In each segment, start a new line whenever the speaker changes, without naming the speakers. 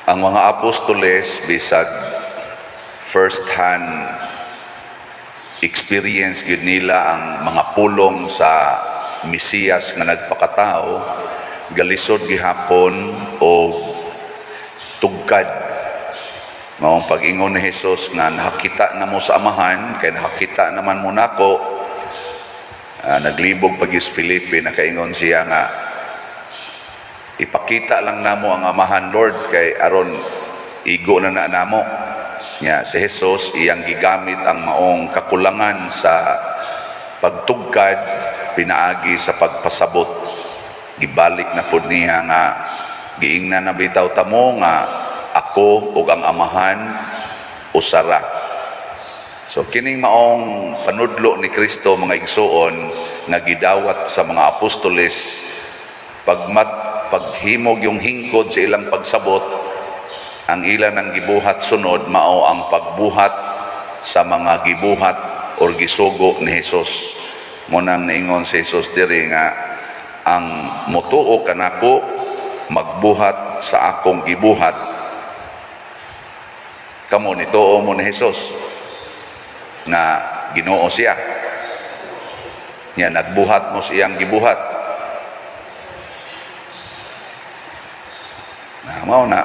Ang mga apostoles, bisag first hand experience gyud nila ang mga pulong sa Mesiyas nga nagpakatao, galisod gihapon og tugkad. Maong pag-ingon ni Jesus nga nakakita na mo sa Amahan kay nakakita naman mo nako. Naglibog pag is Felipe, nakaingon siya nga ipakita lang namo ang Amahan, Lord, kay aron igo na na namo. Nya si Jesus, iyang gigamit ang maong kakulangan sa pagtugkad pinaagi sa pagpasabot. Gibalik na pud niya nga giingnan na bitaw tamo nga ako ug ang Amahan usara. So kining maong panudlo ni Kristo, mga igsuon, nga gidawat sa mga apostoles, pagmat paghimog yung hingkod sa ilang pagsabot, ang ilan ang gibuhat sunod mao ang pagbuhat sa mga gibuhat or gisugo ni Jesus. Mao nang niingon si Jesus diri nga ang motuo kanako magbuhat sa akong gibuhat. Kamo, nituo mo ni Jesus nga Ginoo siya? Nya nagbuhat mo sa iyang gibuhat? Na mao na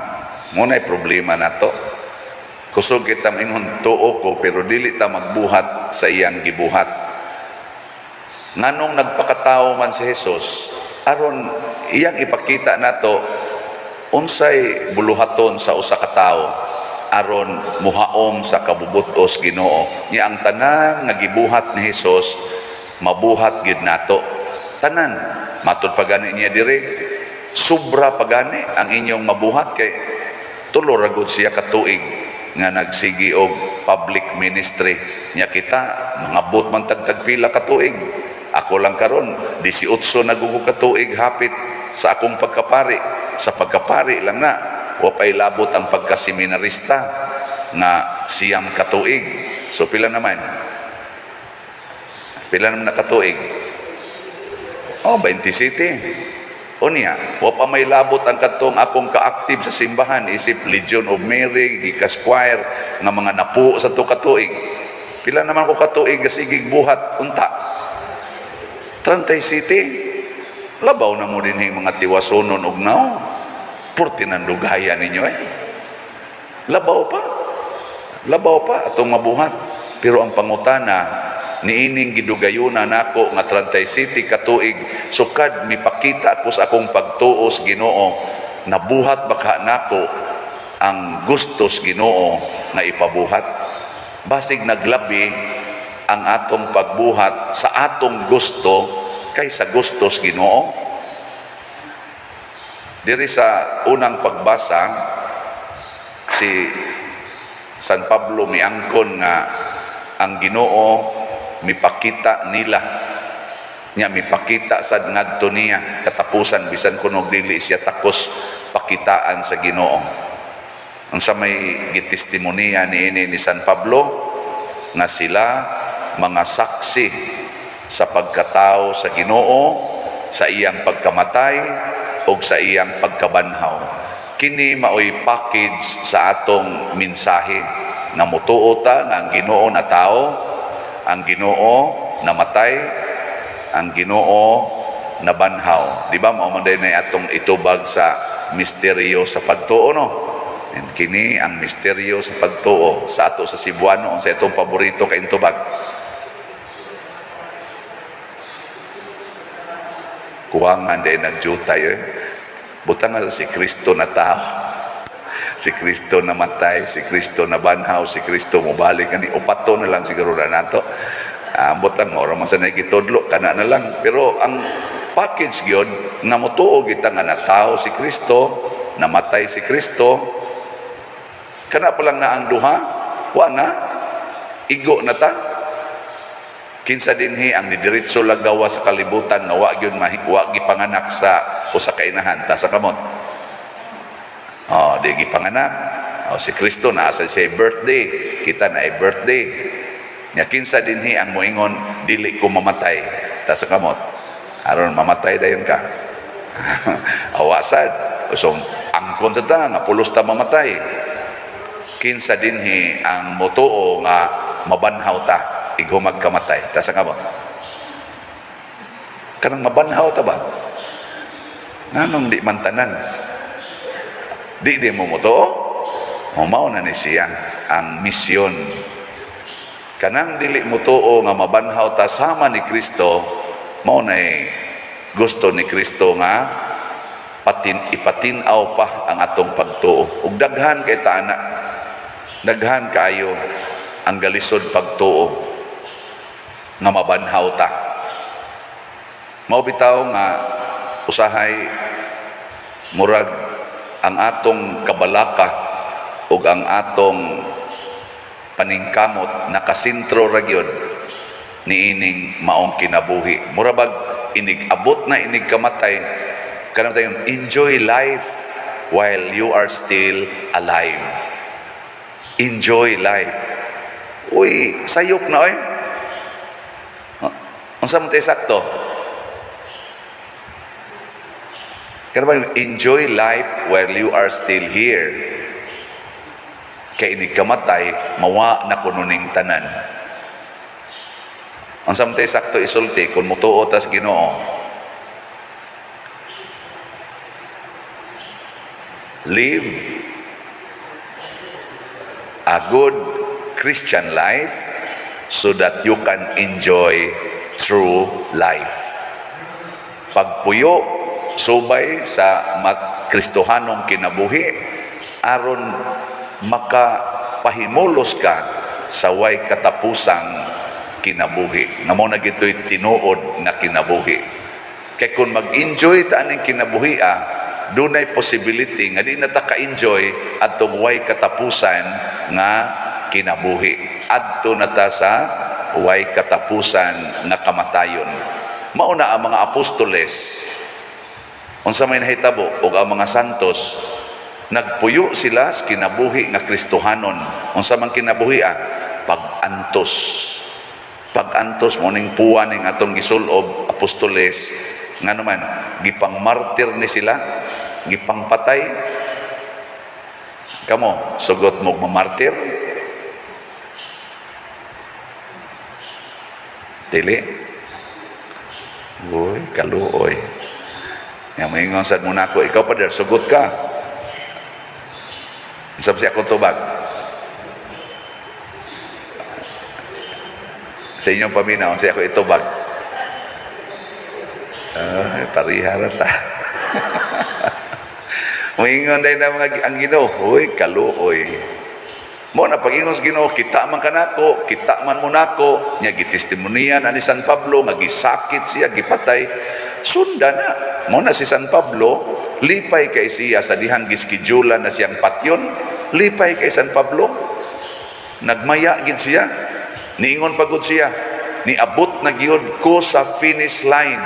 mo na problema nato. Kusog kita maingon tuo ko, pero dili ta magbuhat sa iyang gibuhat. Nganong nagpakatao man si Jesus? Aron iyang ipakita nato unsay buluhaton sa usa ka tawo aron muhaom sa kabubutos Ginoo. Nya ang tanan nga gibuhat ni Jesus mabuhat gid nato tanan. Matud pa gani niya diri, sobra pa gani ang inyong mabuhat, kay 3 ra gud siya ka tuig nga nagsigi og public ministry. Nya kita mangabot man tag tagpila ka tuig. Ako lang karon 18 na gud ko ka tuig hapit sa akong pagkapari. Sa pagkapari lang na, wa pay labot ang pagkaseminarista nga 9 ka tuig. So pila naman? Pila naman na katuig? Oh, 27. O niya, wa pa may labot ang kadtong akong ka-active sa simbahan isip Legion of Mary, Gikas Choir, nga mga napuo sa to katuig. Pila naman ko katuig sigig buhat unta? 37. Labaw na mo din yung mga tiwasonon og nao. Purti ng dugaya ninyo eh. Labaw pa. Labaw pa atong mabuhat. Pero ang pangutana, niining gidugayuna nako nga 37 katuig sukad mipakita ko sa akong pagtuo sa Ginoo, nabuhat baka nako ang gustos Ginoo nga ipabuhat? Basig naglabi ang atong pagbuhat sa atong gusto kaysa gustos Ginoo. Diri sa unang pagbasa, si San Pablo miangkon nga ang Ginoo mipakita nila. Nya mipakita sad ngadto niya katapusan, bisan kunog dili siya takos pakitaan sa Ginoo. Unsa may gitestimonya niini ni San Pablo? Nga sila mga saksi sa pagkatao sa Ginoo, sa iyang pagkamatay ug sa iyang pagkabanhaw. Kini maoy package sa atong mensahe nga motuo ta nga ang Ginoo na tao, ang Ginoo namatay, ang Ginoo nabanhaw. Di ba mao man na atong itubag sa misteryo sa pagtuo, no? And kini ang misteryo sa pagtuo sa ato sa Cebuano, unsa itong paborito kay tubag? Kuwangan din nagjutay eh. Butang nga si Kristo na tao. Si Kristo namatay, si Kristo nabanhaw, si Kristo mobalik ani upato na lang siguro na nato. Ambot lang mao ra man sa gitudlo kana na lang. Pero ang package gyud nga motuo kita nga natawo si Kristo, namatay si Kristo, kana pa lang na ang duha, wa na igo na ta. Kinsa dinhi ang nidiretso lang gawa sa kalibutan nga wa gyud wa gipanganak sa usa ka inahan? Ta sa kamot. Oh, di gipanganak. Oh, si Kristo naa sa siya birthday, kita na ay birthday. Nya kinsa dinhi ang moingon dili ko mamatay? Ta sa kamot. Aron mamatay dayon ka. Awasad. So, ang Angkon sa ta nga pulos ta mamatay. Kinsa dinhi ang motuo nga mabanhaw ta ighumag kamatay? Taas ang kamot. Kanang mabanhaw ta ba? Nganong di man tanan? Di di mo motuo? Mao na ni siya ang misyon. Kanang dili motuo nga mabanhaw ta sama ni Kristo, mao na gusto ni Kristo nga ipatin-aw pa ang atong pagtuo. Ug daghan kay ta ana. Daghan kaayo ang galisod pagtuo nga mabanhaw ta. Mao bitaw nga usahay murag ang atong kabalaka ug ang atong paningkamot nakasentro ra gyud niining maong kinabuhi. Mura bag inig abot na inig kamatay, kanang tayo enjoy life while you are still alive. Enjoy life. Uy, sayop na oy. Unsa man tay sakto? Kana ba yung enjoy life while you are still here? Kay inig kamatay, mawa na kuno ning tanan. Unsa man tay sakto isulti kung mutuo tas Ginoo? Live a good Christian life so that you can enjoy true life. Pagpuyo subay sa Kristohanong kinabuhi aron makapahimulos ka sa way katapusang kinabuhi. Nga mo na gito'y tinuod nga kinabuhi. Kay kung mag-enjoy ta aning kinabuhi, dunay possibility nga di na ta ka-enjoy adtong way katapusan nga kinabuhi. Adto na ta sa way katapusan nga kamatayon. Mao na ang mga apostoles, unsa may nahitabo og ang mga santos, nagpuyo sila sa kinabuhi nga Kristohanon. Unsa man kinabuhi ah? Pag-antos. Pag-antos mo ning puwa ning atong gisulob apostoles, ngano man gipang martir ni sila, gipangpatay. Kamo, sugot mo mamartir? Dili. Uy, kaluoy. Nga maingon sad mo nako, ikaw pa der, sugot ka. Sab siya akong tubag. Sa inyong paminaw, siya ako itubag. Ay, pariha ra ta. Maingon dahil na mga ang Ginoo, uy, kaluoy. Mo na pag-ingon sa Ginoo, kita man kanako, kita man mo nako, nya gitestimoniyan ani San Pablo nga gisakit siya, gipatay. Sunda na. Mo na si San Pablo, lipay kay siya sa dihang giskedyulan na siyang patyon, lipay kay San Pablo. Nagmaya gid siya. Niingon pagod siya, niabot na gyud ko sa finish line.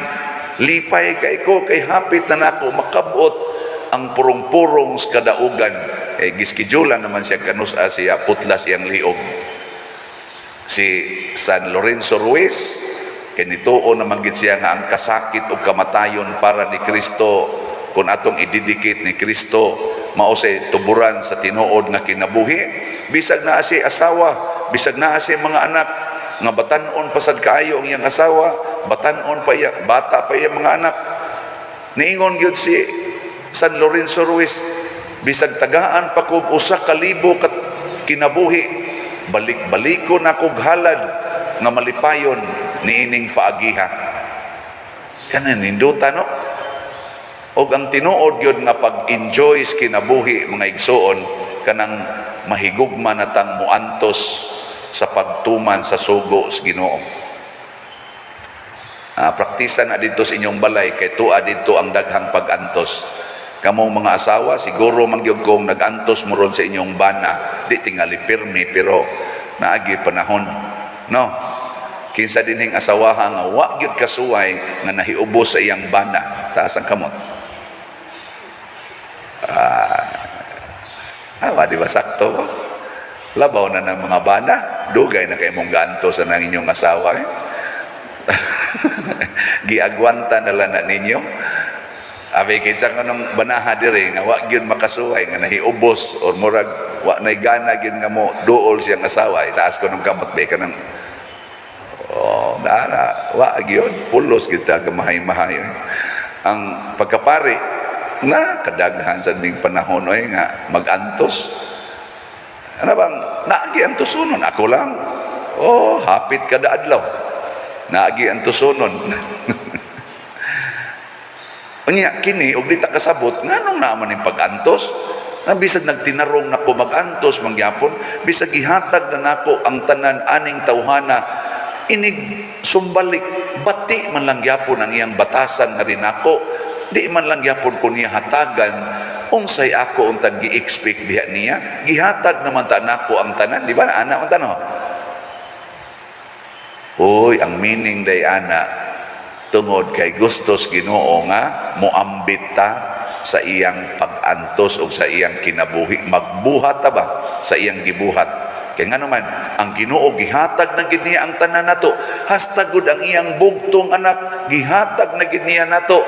Lipay kay ko kay hapit na nako makabot ang purong-purong sa kadaugan. Eh, giskedyulan naman siya kanusa siya putlas iyang liog. Si San Lorenzo Ruiz, kinituo naman gid siya nga ang kasakit o kamatayon para ni Kristo, kung atong ididikit ni Kristo, mao say tuburan sa tinuod nga kinabuhi. Bisag naa siya asawa, bisag naa siya mga anak, nga batan-on pasad kaayo ang iyang asawa, batan-on pa iya, bata pa iya mga anak. Niingon gyud si San Lorenzo Ruiz, bisag tagaan pa kog 1,000 ka kinabuhi, balik-baliko na kog halad nga malipayon niining paagiha. Kana ninduta, no? Og ang tinuod gyud nga pag-enjoy sa kinabuhi, mga igsuon, kanang mahigugma na tang muantos sa pagtuman sa sugo sa Ginoo. Praktisa na dito sa inyong balay kay tuwa dito ang daghang pag-antos. Kamong mga asawa, siguro man gyud kung nag-antos mo ron sa inyong bana, di tingali pirmi pero naagi panahon. No? Kinsa dinhing asawaha nga wa gyud kasuway nga nahiubos sa iyang bana, taas ang kamot. Wa di ba sakto? Labaw na ng mga bana, dugay na kay mong gaantos sa nang inyong asawa. Eh? Giagwanta na lang na ninyo. Abi, kinsa kanang banaha diri nga wa gyud makasuway, nga nahiubos or murag wa nay gana gyud nga mo duol siyang asawa, itaas ko ng kamot ba kanang. Oh, nara, wa gyud pulos kita kamahay-mahay. Ang pagkapari na kadaghan sa ning panahon oy nga magantos. Ano bang naagi antosonon ako lang? Oh, hapit kada adlaw. Naagi antosonon. Unya kini og di ta kasabot nganong naman ning pag-antos? Nga bisag nagtinarong nako, mag-antos mangyapon, bisag gihatag na nako ang tanan aning tawhana, inig sumbalik bati man lang gyapon ang iyang batasan nga rinako, di man lang gyapon ko niya hatagan, unsay ako untang gi-expect diha niya? Gihatag naman ta nako ang tanan, di ba ana man tano? Uy, ang meaning day ana, tungod kay gustos Ginoo nga moambit ta sa iyang pag-antos o sa iyang kinabuhi, magbuhat ta ba sa iyang gibuhat. Kay ngano man ang Ginoo gihatag na gid niya ang tanan nato, hasta gud ang iyang bugtong anak gihatag na gid niya nato.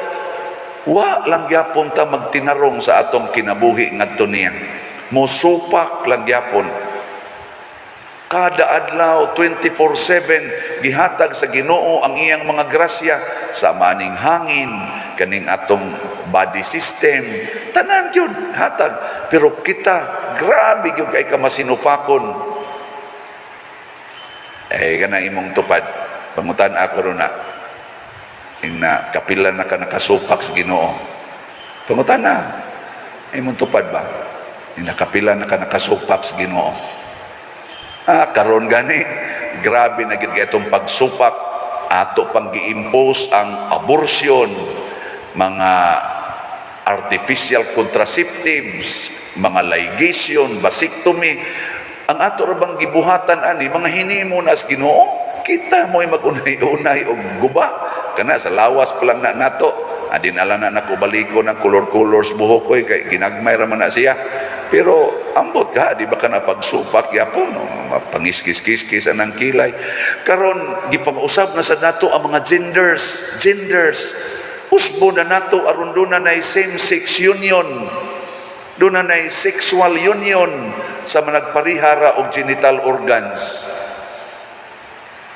Wa lang gyapon ta magtinarong sa atong kinabuhi ngadto niya, mosupak lang gyapon. Kada adlaw, 24/7, gihatag sa Ginoo ang iyang mga grasya sa maning hangin, kaning atong body system, tanan gyud hatag. Pero kita, grabe gyud kay ka masinupakon. Eh, kana imong tupad. Pangutan ako ron na, ina kapila na ka nakasupak sa Ginoo. Pangutan na, imong tupad ba? Ina kapila na ka nakasupak sa Ginoo. Ah, karon gani, grabe na gid kay itong pagsupak, ato pang gi-impose ang abortion, mga artificial contraceptives, mga ligation, vasectomy. Ang ato ra bang gibuhatan ani, mga hinimo na sa Ginoo, kita mo'y mag-unay-unay og guba. Kana sa lawas pa lang na nato. Adin ala na nako baliko ng color-colors buhok ko kay ginagmay ra man na siya. Pero ambot ka, di ba ka na pagsupak yapon, no? Pangiskis-kiskis anang kilay. Karon gipang-usab na sa nato ang mga genders, genders. Usbo na nato aron duna nay same-sex union. Duna nay sexual union sa managparihara og genital organs.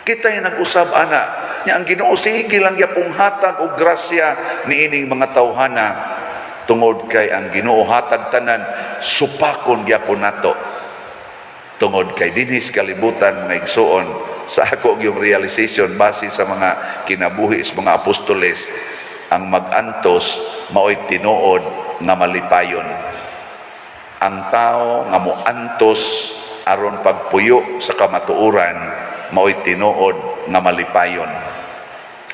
Kita yung nag-usab ana. Nya ang Ginoo sige lang yapong hatag og grasya niining mga tawhana, tungod kay ang Ginoo hatag tanan, supakon gyapon nato. Tungod kay dinhi sa kalibutan, mga igsuon, sa ako yung realization base sa mga kinabuhi sa mga apostoles, ang mag-antos maoy tinuod nga malipayon. Ang tao nga moantos aron pagpuyo sa kamatuoran maoy tinuod nga malipayon.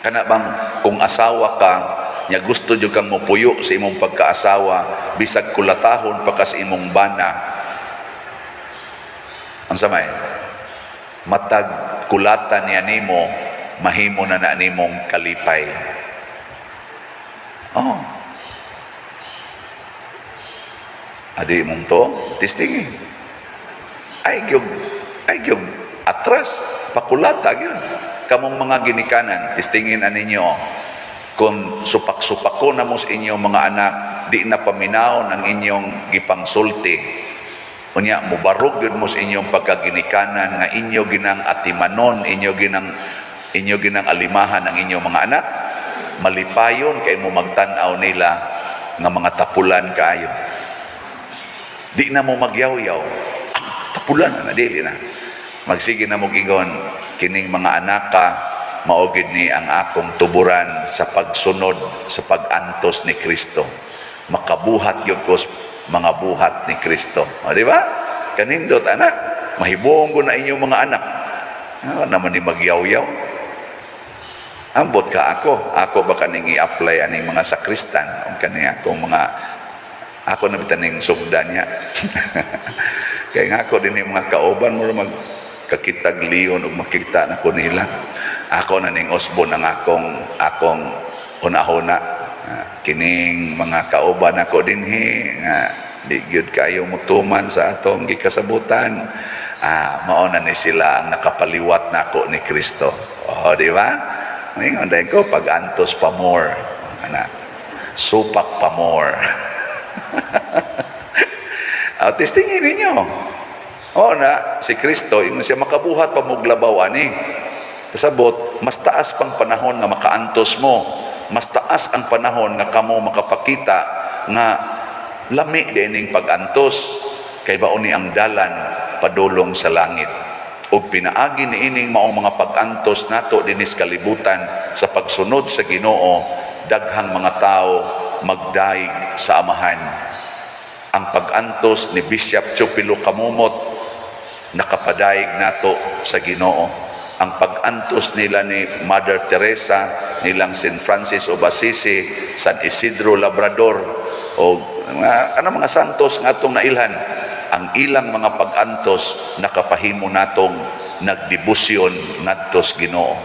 Kana bang kung asawa ka nya gusto jud kang mopuyo sa imong pagkaasawa bisag kulatahon pa ka sa imong bana, ang samay matag kulata niya nimo, mahimo na na nimong kalipay. Oh, adi mong to testing ay gyud atras pakulata gyud. Kamong mga ginikanan, testingin na ninyo kung supak-supako na mo sa inyong mga anak, di na paminawon ang inyong gipangsulti. Unya mubarog gyud mo sa inyong pagkaginikanan nga inyo ginang atimanon, inyo ginang alimahan ang inyong mga anak, malipayon kay mo magtan-aw nila nga mga tapulan kaayo. Di na mo magyaw-yaw. Ah, tapulan na, dili na. Magsige na mo ingon, "Kining mga anaka, mao gid ni ang akong tuburan sa pagsunod sa pag-antos ni Kristo. Makabuhat gyud ko sa mga buhat ni Kristo." O, di ba? Kanindot, anak. Mahibong ko na inyong mga anak. Ah, naman ni magyaw-yaw. Ambot ka ako. Ako ba kaning i-apply aning mga sakristan? O kani akong mga ako na bitaning sugda niya. Kaya nga ako din yung mga kauban mo mag kakitag leon ug makita na ko nila. Ako na ning usbon ang akong hunahuna. Ah, kining mga kauban ako dinhi nga di gyud kayo mutuman sa atong gikasabutan. Ah, mao na ni sila ang nakapaliwat nako ni Kristo. Oh, di ba? Ngayon dahil ko pag-antos pa more. Ana. Supak pa more. At testingin ninyo. O na, si Kristo, ingon siya, makabuhat pa mo'g labaw ani. Pasabot, mas taas pang panahon nga makaantos mo. Mas taas ang panahon nga kamo makapakita nga lami dining pag-antos kay mao ni ang dalan padulong sa langit. Ug pinaagi niining maong mga pag-antos nato dinis kalibutan sa pagsunod sa Ginoo, daghang mga tao magdaig sa Amahan. Ang pag-antos ni Bishop Teofilo Camomot nakapadayeg nato sa Ginoo. Ang pag-antos nila ni Mother Teresa, nilang St. Francis of Assisi, San Isidro Labrador, o mga, ano, mga santos nga atong nailhan, ang ilang mga pag-antos nakapahimo natong nagdebosyon ngadto sa Ginoo.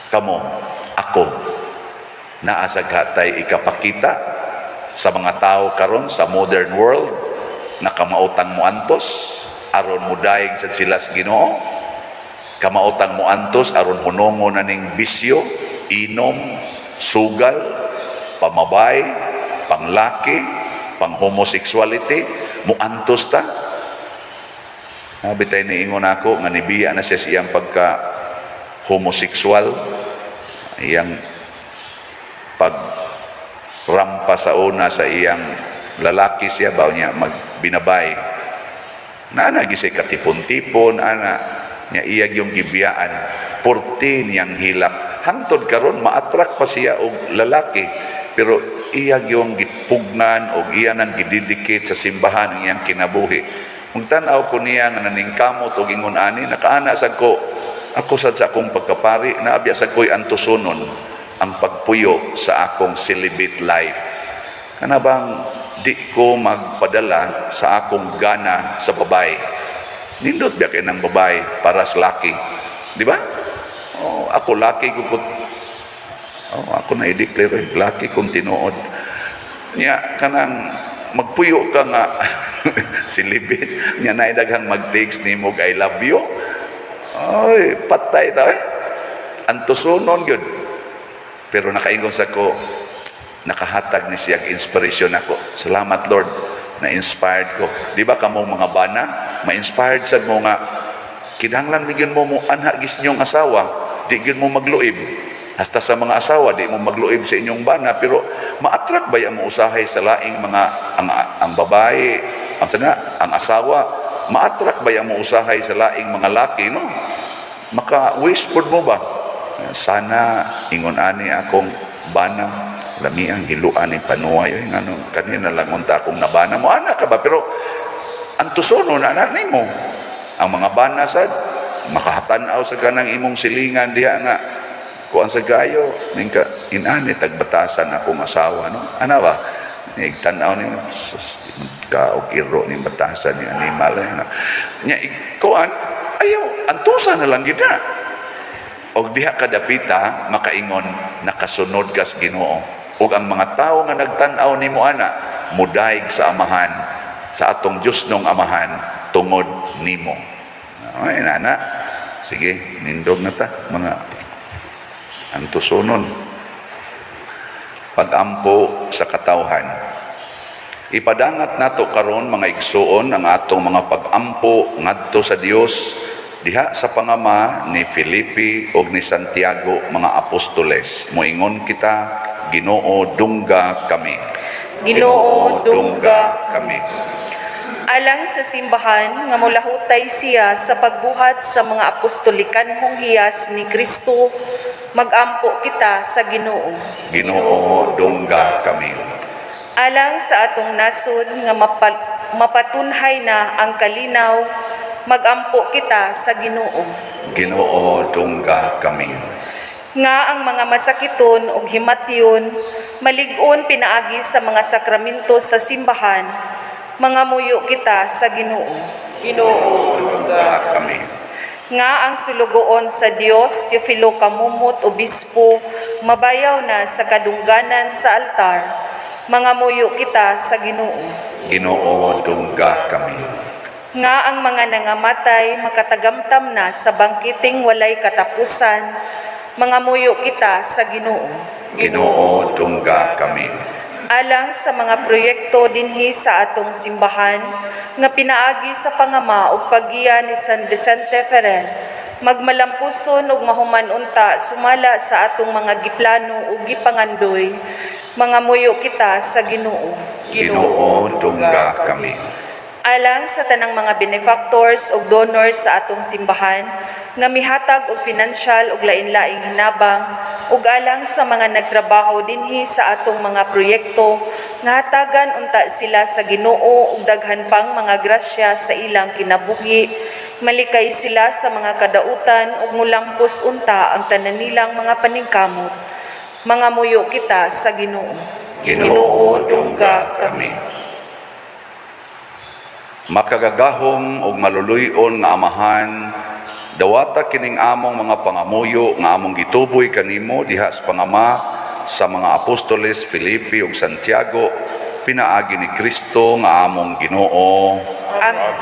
Kamo, ako, naa sad tay ikapakita sa mga tao karon sa modern world na kamaotang moantos aron mudaig sad sila sa Ginoo, kamaotang moantos aron hunongon na ning bisyo, inom, sugal, pamabay, panglaki, pang homosexuality, muantos ta. Bitay niingon ako nga nibiya na siya sa iyang pagka homosexual, iyang pag rampa sa una sa iyang lalaki siya ba niya magbinabay. Naa gyud siya katipon-tipon ana niya, iya yung gibiyaan, purti niyang hilak. Hangtod karon ma-attract pa siya og lalaki, pero iya yung gipugnan og iya nang gidedicate sa simbahan ang iyang kinabuhi. Magtan-aw ko niya nga naningkamot og ingon ani, nakaana sad ko, ako sad sa akong pagkapari, naabya sad ko'y antusonon ang pagpuyo sa akong celibate life. Kana bang di ko magpadala sa akong gana sa babae. Nindot biya kay ng babae para sa laki. Di ba? Oh, ako laki ko. Oh, ako na i-declare eh, laki kung tinuod. Nya kanang magpuyo ka nga celibate, nya naay daghang mag-text nimo og "I love you." Ay, patay ta eh. Antusonon gyud. Pero nakaingon sa ko, nakahatag ni siya inspiration ako. Salamat, Lord, na-inspired ko. Di ba kamong mga bana, ma-inspired sad mo nga kinahanglan gyud mo mo anha gis inyong asawa, di gyud mo magluib. Hasta sa mga asawa, di mo magluib sa inyong bana, pero ma-attract ba mo usahay sa laing mga ang babae, ang sana, ang asawa, ma-attract ba mo usahay sa laing mga laki, no? Maka-wish pod mo ba? Sana ingon ani akong bana, lami ang giluan ni panuay, oy, ngano kanina lang unta akong nabana mo ana ka ba, pero antusono na na nimo. Ang mga bana sad makahatan-aw sa kanang imong silingan diha nga kuan sa gayo ning ka inani tagbatasan akong asawa, no? Ana ba, igtan-aw ni sus di man ka og iro ni batasan ni animal eh, ano. Nya kuan ayaw antusa na lang gid na. Og diha kadapita makaingon nakasunod ka sa Ginoo ug ang mga tawo nga nagtan-aw nimo ana mudaig sa Amahan, sa atong Dios nong Amahan tungod nimo. Ay, nana, sige, nindog na ta mga antusonon. Pagampo sa katawhan. Ipadangat nato karon, mga igsuon, ang atong mga pagampo ngadto sa Dios diha sa pangama ni Felipe ug ni Santiago, mga apostoles. Moingon kita, Ginoo, dungga kami.
Ginoo, dungga
kami.
Alang sa simbahan nga molahutay siya sa pagbuhat sa mga apostolikanhong hiyas ni Kristo, magampo kita sa Ginoo.
Ginoo, dungga kami.
Alang sa atong nasod nga mapatunhay na ang kalinaw, magampo kita sa Ginoo.
Ginoo, dungga kami.
Nga ang mga masakiton ug himatyon malig-on pinaagi sa mga sakramento sa simbahan, mangamuyo kita sa Ginoo.
Ginoo,
Dungga kami.
Nga ang sulugoon sa Dios Teofilo Camomot, Obispo, mabayaw na sa kadungganan sa altar, mangamuyo kita sa Ginoo.
Ginoo, dungga kami.
Nga ang mga nangamatay makatagamtam na sa bangkiting walay katapusan, mangamuyo kita sa Ginoo.
Ginoo, dungga kami.
Alang sa mga proyekto dinhi sa atong simbahan nga pinaagi sa pangama ug paggiya ni San Vicente Ferrer, magmalampuson ug mahuman unta sumala sa atong mga giplano ug gipangandoy, mangamuyo kita sa Ginoo.
Ginoo, dungga kami.
Alang sa tanang mga benefactors ug donors sa atong simbahan nga mihatag og financial ug lain-laing hinabang, ug alang sa mga nagtrabaho dinhi sa atong mga proyekto, nga hatagan unta sila sa Ginoo og daghan pang mga grasya sa ilang kinabuhi, malikay sila sa mga kadautan ug mulampos unta ang tanan nilang mga paningkamot, mangamuyo kita sa Ginoo.
Ginoo, dungga kami. Makagagahom ug maluluy-on nga Amahan, dawata kining among mga pangamuyo nga among gituboy kanimo diha sa pangama sa mga apostoles Felipe ug Santiago, pinaagi ni Kristo nga among Ginoo.
Amen.